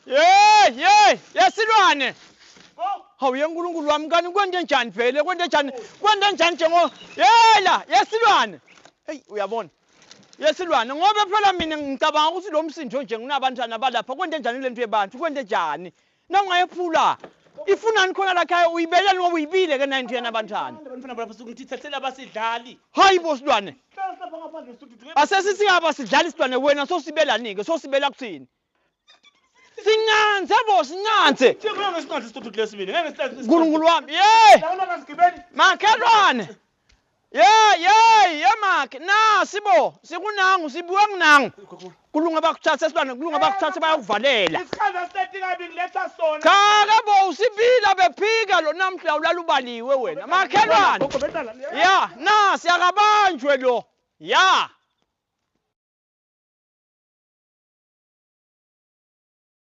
Hey, hey, yesilwane. Hawu yenkulunkulu wami kani kwente njani vele kwente njani kwente njani njengo yela yesilwane. Hey uyabona. Yesilwane ngoba phela mina ngicabanga ukuthi lo msindo nje nginabantwana balapha kwente njani lento yebantu kwente njani. Nawungayephula ifunani khona la khaya uyibelani ngoba uyibile ke nayo into yanabantwana. Abantwana balapha suku ngithithethela abasidlali. Hayi bo silwane. Hlala lapha ngaphandle sidududu. Asesithi abasidlali silwane wena sosibelani ke sosibela kuthini? Sincanze bo sincanze. Ngeke ngesinqanze sidududu lesibili. Ngeke ngesinqanze. Nkulunkulu wami. Yey! Lawula kasigibeli. Makhelwane. Ye ye ye makhe nasi bo sikunangu sibuye kunangu. Kulunga bakuthathe silwane kulunga bakuthathe bayokuvalela. Isikhathi silethi kabi ngiletha sona. Cha ke bo usibila bephika lo namhla ulalubaliwe wena. Makhelwane. Gogo, bentala. Ya nasi akabanjwe lo. Ya.